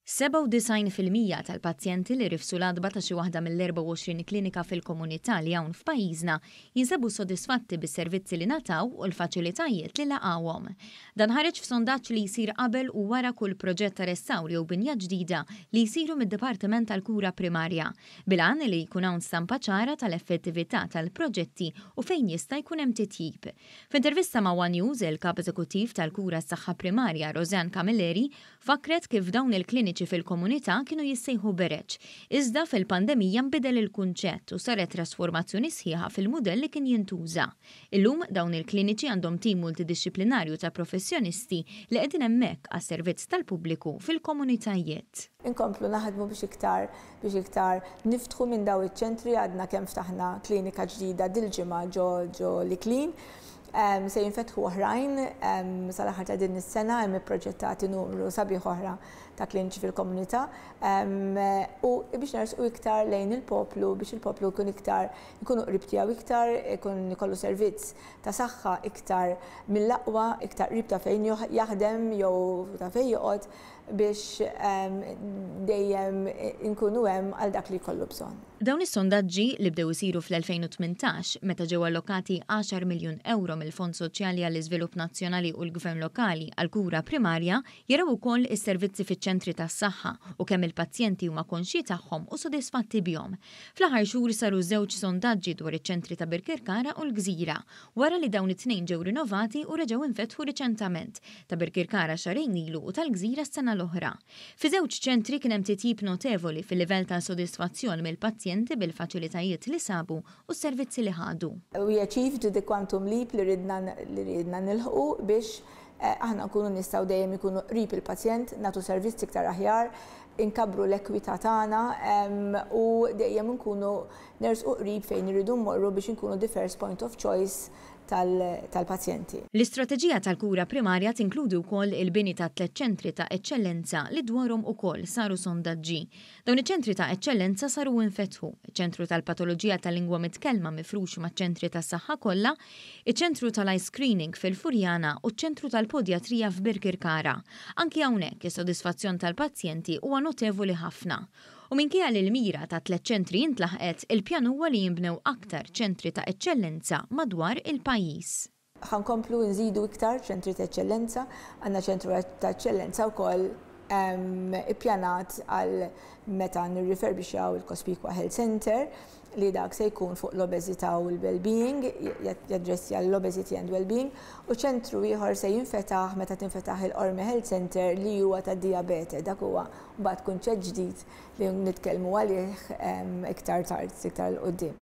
97% tal-pazjenti li rifsu l-għatba ta' xi waħda mill-24 klinika fil-komunità li hawn f'pajjiżna jinsabu sodisfatti bis-servizzi li ngħataw u l-faċilitajiet li laqgħuhom. Dan ħareġ f'sondaġġ li jsir qabel u wara kull proġett ta' restawr jew binja ġdida li jsiru mid-Dipartiment tal-Kura Primarja, bil-għan li jkun hawn stampa ċara tal-effettività tal-proġetti u fejn jista' jkun hemm titjib. F'intervista ma' One News, il-Kap Eżekuttiv tal-Kura s-Saħħa Primarja, Roseanne Camilleri, Fakkret kif dawn il-kliniċi fil-komunità kienu jissejħu bereġ, iżda fil-pandemija nbidel il-kunċett u saret trasformazzjoni sħiħa fil-mudell li kien jintuża. Illum, dawn il-kliniċi għandhom tim multidixxiplinarju ta' professjonisti li qegħdin hemmhekk għas-servizz tal-pubbliku fil-komunitajiet. Inkomplu naħdmu biex iktar biex iktar niftħu minn dawn iċ-ċentri, għadna kemm ftaħna klinika ġdida dil-ġimgħa ġo ġo l-Iklin. Se jinfetħu oħrajn sal-aħħar ta' din is-sena, hemm ipproġettati numru sabiħ oħra ta' kliniċi fil-komunità u biex nersqu iktar lejn il-poplu biex il-poplu jkun iktar ikunu qrib tiegħu iktar, ikun ikollu servizz ta' saħħa iktar mill-aqwa, iktar qrib ta' fejn jaħdem jew ta' fejn joqgħod biex dejjem inkunu hemm għal dak li jkollu bżonn. Dawn is-sondaġġi, li bdew isiru fl-2018, meta ġew allokati għaxar miljun ewro mill-Fond Soċjali għall-Iżvilupp Nazzjonali u l-Gvern Lokali għall-kura primarja, jaraw ukoll is-servizzi fiċ-ċentri tas-saħħa u kemm il-pazjenti huma konxji tagħhom u sodisfatti bihom. Fl-aħħar xhur saru żewġ sondaġġi dwar iċ-ċentri ta' Birkirkara u l-Gżira, wara li dawn it-tnejn ġew rinovati u reġgħu infetħu riċentament, ta' Birkirkara xahrejn ilu u tal-Gżira s-sena l-oħra. Fi żewġ ċentri kien hemm titjib notevoli fil-livell ta' sodisfazzjon mill-pazjenti bil-faċilitajiet li sabu u s-servizzi li ħadu. We achieved the quantum leap li ridna li ridna nilħqu biex aħna nkunu nistgħu dejjem ikunu qrib il-pazjent, nagħtu servizz iktar aħjar, inkabbru l-ekwità tagħna u dejjem nkunu nersqu qrib fejn irridu mmorru biex inkunu the first point of choice tal-pazjenti. L-istrateġija tal-kura primarja tinkludi wkoll il-bini ta' tliet ċentri ta' eċċellenza li dwarhom ukoll saru sondaġġi. Dawn iċ-ċentri ta' eċċellenza saru u infetħu, iċ-Ċentru tal-Patoloġija tal-Lingwa Mitkellma mifrux maċ-ċentri tas-saħħa kollha, iċ-Ċentru tal-Eye Screening fil-Furjana u ċ-Ċentru tal-Podjatrija f'Birkirkara. Anki hawnhekk is-sodisfazzjon tal-pazjenti huwa notevoli ħafna. U minkejja li l-mira ta' tliet ċentri intlaħqet, il-pjan huwa li jinbnew aktar ċentri ta' eċċellenza madwar il-pajjiż. Ħa nkomplu nżidu iktar ċentri ta' eċċellenza. Għandna ċentru ta' eċċellenza wkoll ippjanat għal meta nirriferbixxjaw il-Cospicua Health Centre li dak se jkun fuq l-obeżità u l-well-being, jaddressja l-obesity and well-being, u ċentru ieħor se jinfetaħ meta tinfetaħ il-Qormi Health Centre li huwa tad-dijabete. Dak huwa mbagħad kunċett ġdid li nitkellmu għalih iktar tard, iktar 'il quddiem.